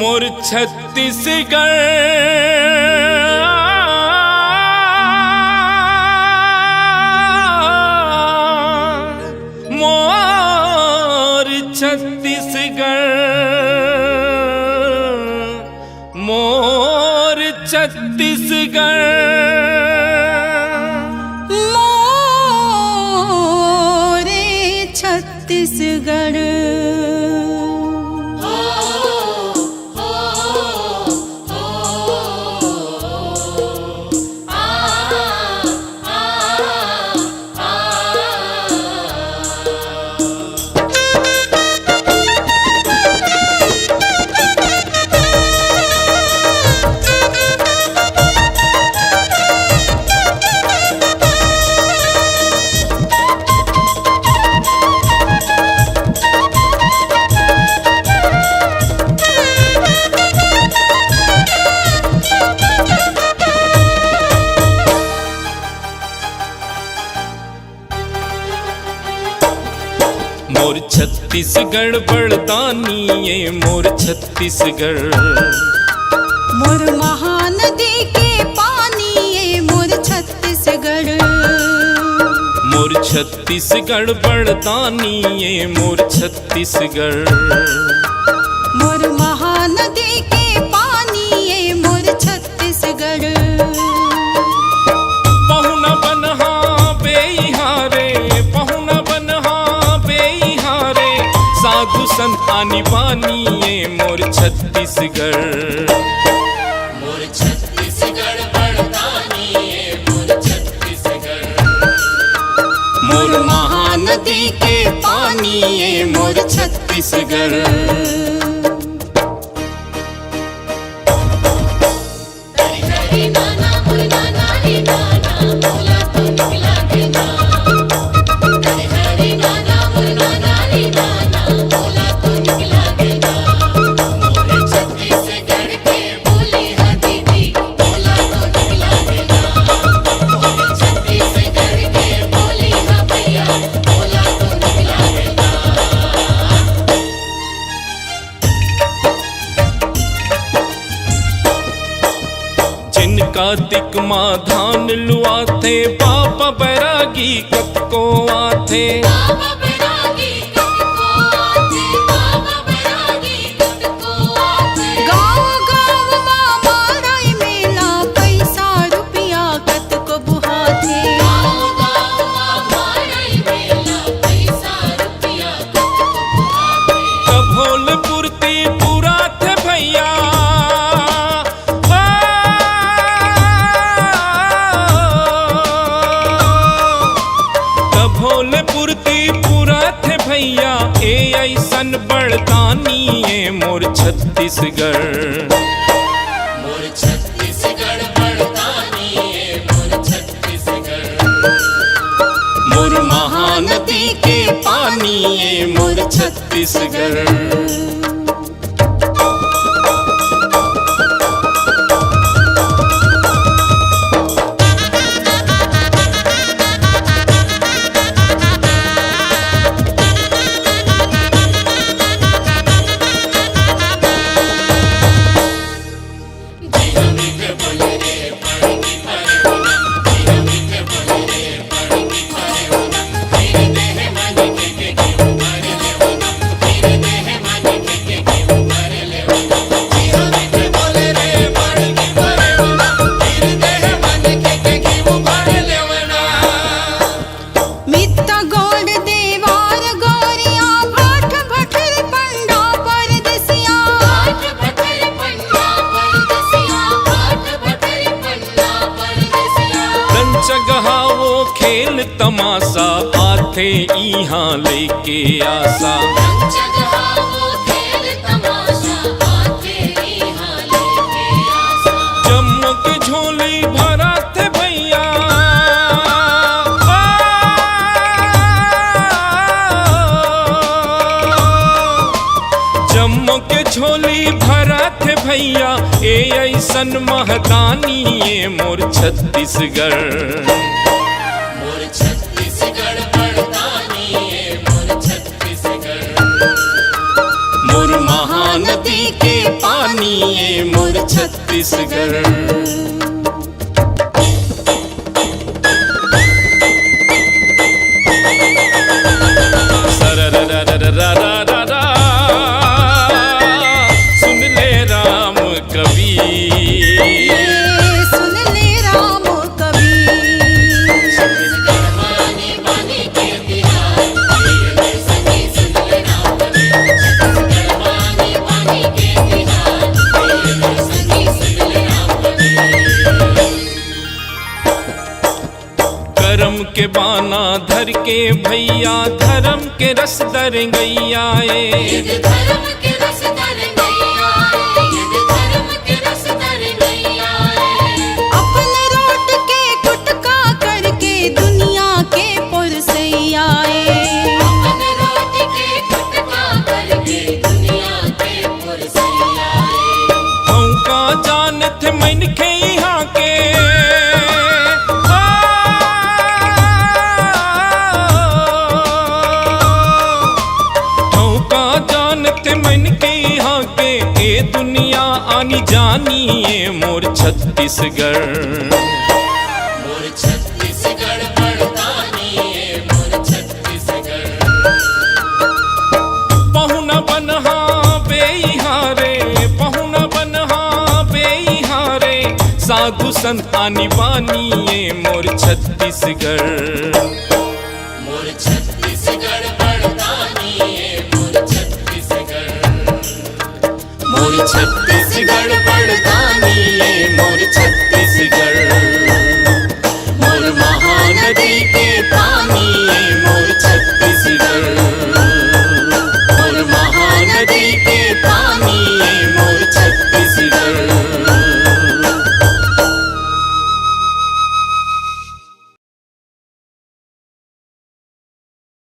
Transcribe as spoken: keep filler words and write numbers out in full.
मोर छत्तीसगढ़, मोर छत्तीसगढ़, मोर छत्तीसगढ़। मोरे छत्तीसगढ़। मोर छत्तीसगढ़ बड़दानी ए, मोर छत्तीसगढ़। मोर महानदी के पानी ए, मोर छत्तीसगढ़। मोर छत्तीसगढ़ बड़दानी ए, मोर छत्तीसगढ़। मोर महानदी के पानी ए, मोर छत्तीसगढ़। पहुना बनहा बेइहा रे, पहुना बनहा बेइहा रे, साधु संत आनी बानी ए, मोर छत्तीसगढ़। मोर छत्तीसगढ़ बड़दानी ए, मोर छत्तीसगढ़। मोर महानदी के पानी ए, मोर छत्तीसगढ़। जेन कातिक मा धान लुआथे, बाबा बैरागी कतको आथे। बाबा बैरागी कतको आथे, बाबा बैरागी कतको आथे। गाँव गाँव मा मारई मेला, पैसा रुपया कतको बुहाथे। गाँव गाँव मा मारई मेला, पैसा रुपया कतको बुहाथे। तभो ले पुरती पुराथे भैया, तभो ले पुरती पुराथे भैया, ए अइसन बड़दानी ए मोर छत्तीसगढ़। मोर छत्तीसगढ़ बड़दानी ए मोर छत्तीसगढ़। मोर महानदी के पानी ए मोर छत्तीसगढ़। मित्ता गोड़ देवार गोरिया, भाट भटर पंडा परदेसिया। भाट भटर पंडा परदेसिया, भाट भटर पंडा परदेसिया। रंग जगहा वो खेल तमाशा, आथे इहाँ लेके आशा। रंग जगहा वो खेल तमाशा, आथे इहाँ लेके आशा। जम्मो के झोली भराथे भैया, जम्मो के झोली भराथे भैया, ए अइसन महदानी ए मोर छत्तीसगढ़। मोर छत्तीसगढ़ बड़दानी ए मोर छत्तीसगढ़। मोर महानदी के पानी छत्तीसगढ़। सररररररररररर। सुन ले राम कबीर। ये सुन ले राम कबीर। करम के बाना धर के भैया, धरम के रस दरंगैया ए। ईद धरम के रस दरंगैया ए, ईद धरम के रस दरंगैया ए। अपन रोट के गुटका करके दुनिया के पुरसैया ए। अपन रोट के गुटका करके दुनिया के पुरसैया ए। हौं का जानत मनखे इहाँ के, हौं का जानत मनखे इहाँ के, ए दुनिया आनी जानी ए मोर छत्तीसगढ़। मोर छत्तीसगढ़ बड़दानी ए मोर छत्तीसगढ़। पहुना बनहा बेइहा रे, पहुना बनहा बेइहा रे, साधु संत आनी बानी ए मोर छत्तीसगढ़। मोर छत्तीसगढ़